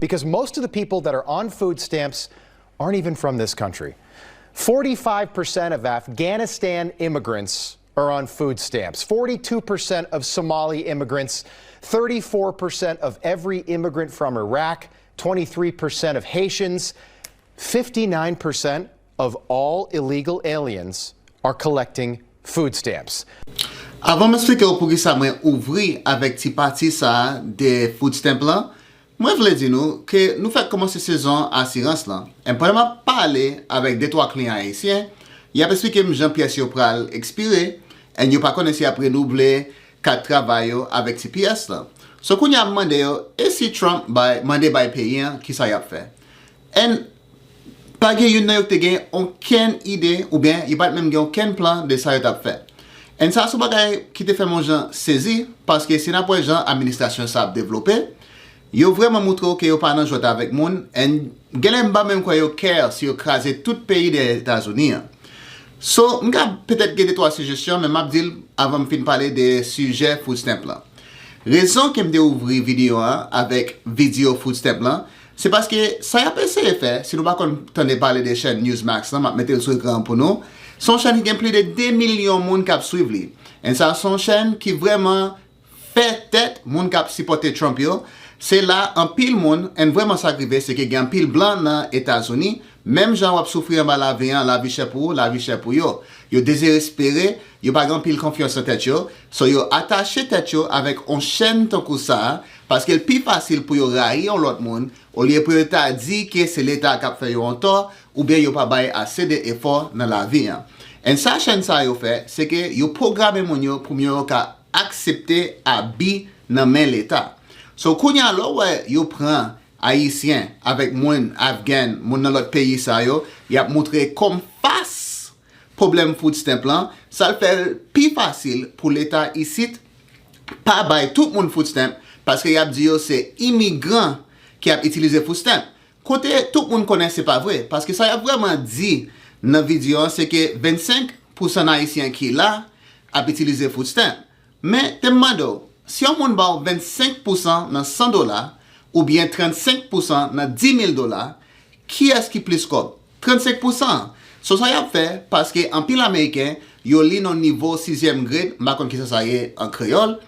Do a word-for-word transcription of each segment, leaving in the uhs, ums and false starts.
Because most of the people that are on food stamps aren't even from this country. Forty-five percent of Afghanistan immigrants are on food stamps. Forty-two percent of Somali immigrants, thirty-four percent of every immigrant from Iraq, twenty-three percent of Haitians, fifty-nine percent of all illegal aliens are collecting food stamps. Avan m eksplike w poukisa mwen ouvri avèk ti pati sa a de food stamp lan, mwen vle di nou ke nou fèk kòmanse sezon asirans lan. And pandan m ap pale avèk de twa kliyan ayisyen, y ap eksplike m jan pyès yo pral ekspire, and yo pa konnen si y ap renouvle kat travay yo avèk ti pyès lan. So kounye a m mande yo, e si Trump bay, mande bay peyi an, kisa y ap fè? And pa gen youn nan yo ki te gen okenn ide, oubyen yo pa t menm gen okenn plan de sa yo t ap fè. And sa se yon bagay ki te fè m yon jan sezi, paske si n ap wè jan administrasyon sa ap devlope, yo vrèman montre w ke yo pa nan jwèt avèk moun, and genlè m pa menm kwè yo care si yo kraze tout peyi dèyè Etazini an. So, m ka petèt gen de twa sijesyon, men m ap di l avan m fin pale de sijè food stamp lan. Rezon ke m te ouvri videyo an avèk videyo food stamp lan, se paske sa y ap eseye fè, si nou pa konn tande pale de chèn Newsmax lan, m ap mete l sou ekran an pou nou, se yon chèn ki gen plis de de milyon moun k ap swiv li. And sa se yon chèn ki vrèman fè tèt moun k ap sipòte Trump yo. Se la anpil moun, and vrèman sa k rive, se ke gen anpil blan nan Etazini, menm jan w ap soufri anba lavi an, lavi chè pou ou, lavi chè pou yo. Yo dezespere, yo pa gen anpil konfyans nan tèt yo, so yo atache tèt yo avèk yon chèn tankou sa a, paske l pi fasil pou yo rayi yon lòt moun, olye pou yo ta di ke se Leta k ap fè yo yon tò, oubyen yo pa bay ase de efò nan lavi an. And sa chèn sa yo fè, se ke yo pwograme moun yo pou moun yo ka aksepte abi nan men Leta. So kounye a lè w wè yo pran Ayisyen avèk moun Afghan, moun nan lòt peyi sa yo, y ap montre kòm fas pwoblèm food stamp lan, sa l fè l pi fasil pou Leta isit pa bay tout moun food stamp, paske y ap di yo se imigran ki ap itilize food stamp. Kote tout moun konnen se pa vre, paske sa y ap vrèman di nan videyo an se ke vennsenk pousan nan Ayisyen ki la ap itilize food stamp. Men, te m mande w, si yon moun ba w vennsenk pousan nan san dola, oubyen trannsenk pousan nan di mil dola, kiyès ki plis kòb? Trannsenk pousan an. So sa y ap fè, paske anpil Ameriken, yo li nan nivo sizyèm grade, m pa konn kisa sa ye an kreyòl,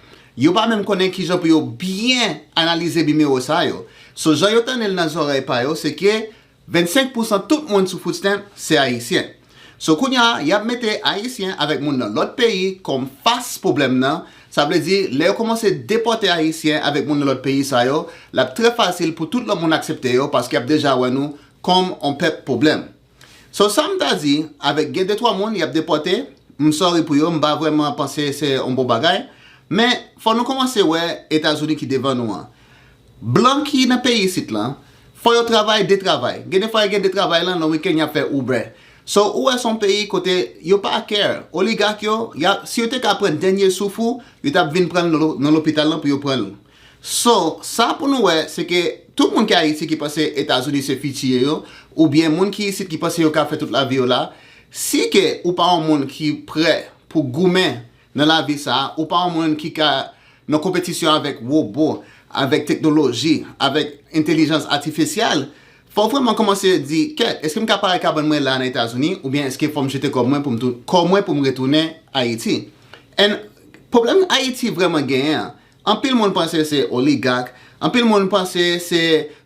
yo pa menm konnen kijan pou yo byen analize nimewo sa yo. So jan yo tande l nan zòrèy pa yo, se ke vennsenk pousan tout moun sou food stamp se Ayisyen. So kounye a, y ap mete Ayisyen avèk moun nan lòt peyi kòm fas pwoblèm nan. Sa vle di, lè yo kòmanse depòte Ayisyen avèk moun nan lòt peyi sa yo, l ap trè fasil pou tout lòt moun aksepte yo, paske y ap deja wè nou kòm yon pèp pwoblèm. So sa m ta di, avèk gen de twa moun y ap depòte, m sorry pou yo, m pa vrèman panse se yon bon bagay, men fò nou kòmanse wè Etazini ki devan nou an. Blan ki nan peyi isit lan, fò yo travay de travay. Gen de fwa yo gen de travay lan, nan wikenn y ap fè Uber. So ou wè se yon peyi kote yo pa care. Oligak yo, y ap, si yo te ka pran dènye souf ou, yo t ap vin pran l nan lo- nan lopital lan pou yo pran l. So sa pou nou wè, se ke tout moun ki Ayiti ki panse Etazini se fiti yo, oubyen moun ki isit ki panse yo ka fè tout lavi yo la, si ke ou pa yon moun ki prè pou goumen nan lavi sa a, ou pa yon moun ki ka nan konpetisyon avèk wobo, avèk teknoloji, avèk entèlijans atifisyèl, fò w vrèman kòmanse di, kèt, èske m ka pare kabann mwen la nan Etazini, oubyen èske fò m jete kò mwen pou m tou- kò mwen pou m retounen Ayiti? And pwoblèm Ayiti vrèman genyen an, anpil moun panse se oligak, anpil moun panse se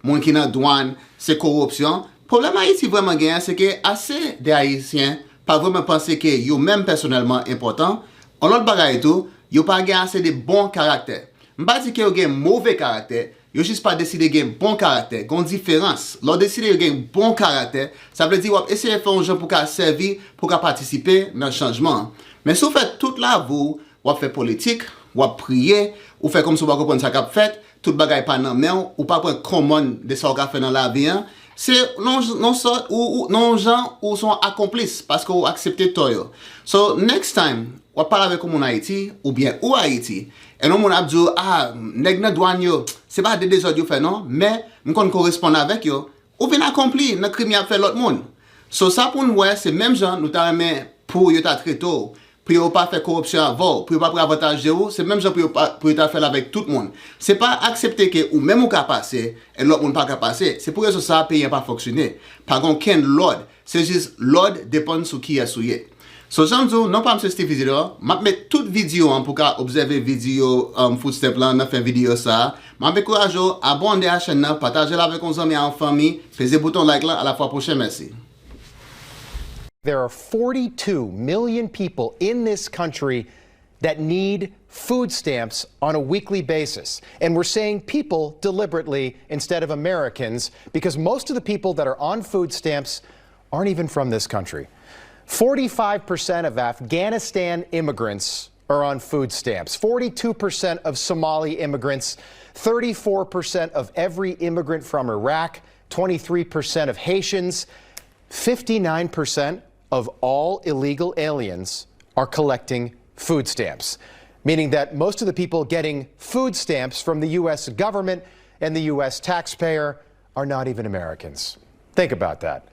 moun ki nan dwàn, se koripsyon. Pwoblèm Ayiti vrèman genyen an, se ke ase de Ayisyen pa vrèman panse ke yo menm pèsonèlman enpòtan. Yon lòt bagay tou, yo pa gen ase de bon karaktè. M pa di ke yo gen move karaktè, yo jis pa deside gen bon karaktè. Gen yon diferans. Lè w deside gen bon karaktè, sa vle di w ap eseye fè yon jan pou w ka sèvi, pou w ka patisipe nan chanjman an. Men si w fè tout lavi w, w ap fè politik, w ap priye, ou fè kòmsi w pa konprann sa k ap fèt, tout bagay pa nan men w, ou pa pran kòmann de sa w ka fè nan lavi an, se nan yon, nan yon sòt, ou, ou, nan yon jan, ou se yon akonplis, paske w aksepte tò yo. So, next time, w ap pale avèk yon moun Ayiti, oubyen ou Ayiti, e yon moun ap di w, a, nèg nan dwàn yo, se pa de dezòd yo fè non, men m konn koresponn avèk yo, ou vin akonpli nan krim y ap fè lòt moun. So, sa pou n wè, se menm jan nou ta renmen pou yo ta trete w, pou yo pa fè koripsyon avè w, pou yo pa pran avantaj de ou, se menm jan pou yo, pa, pou yo ta fè l avèk tout moun. Se pa aksepte ke ou menm ou ka pase, e lòt moun pa ka pase. Se pou rezon sa a peyi an pa fonksyone. Pa gen okenn lòd. Se jis lòd depann sou kiyès ou ye. So, jan m di w, non pa m se Steve Isidore, m ap met tout videyo an pou ka obsève videyo um, food stamp lan nan fen videyo sa a. M ap ankouraje w abòne a chèn nan, pataje l avèk yon zanmi a yon fanmi, peze bouton like lan, a la fwa pwochen, mèsi. There are forty-two million people in this country that need food stamps on a weekly basis. And we're saying people deliberately instead of Americans because most of the people that are on food stamps aren't even from this country. Forty-five percent of Afghanistan immigrants are on food stamps. Forty-two percent of Somali immigrants, thirty-four percent of every immigrant from Iraq, twenty-three percent of Haitians, fifty-nine percent of all illegal aliens are collecting food stamps, meaning that most of the people getting food stamps from the U S government and the U S taxpayer are not even Americans. Think about that.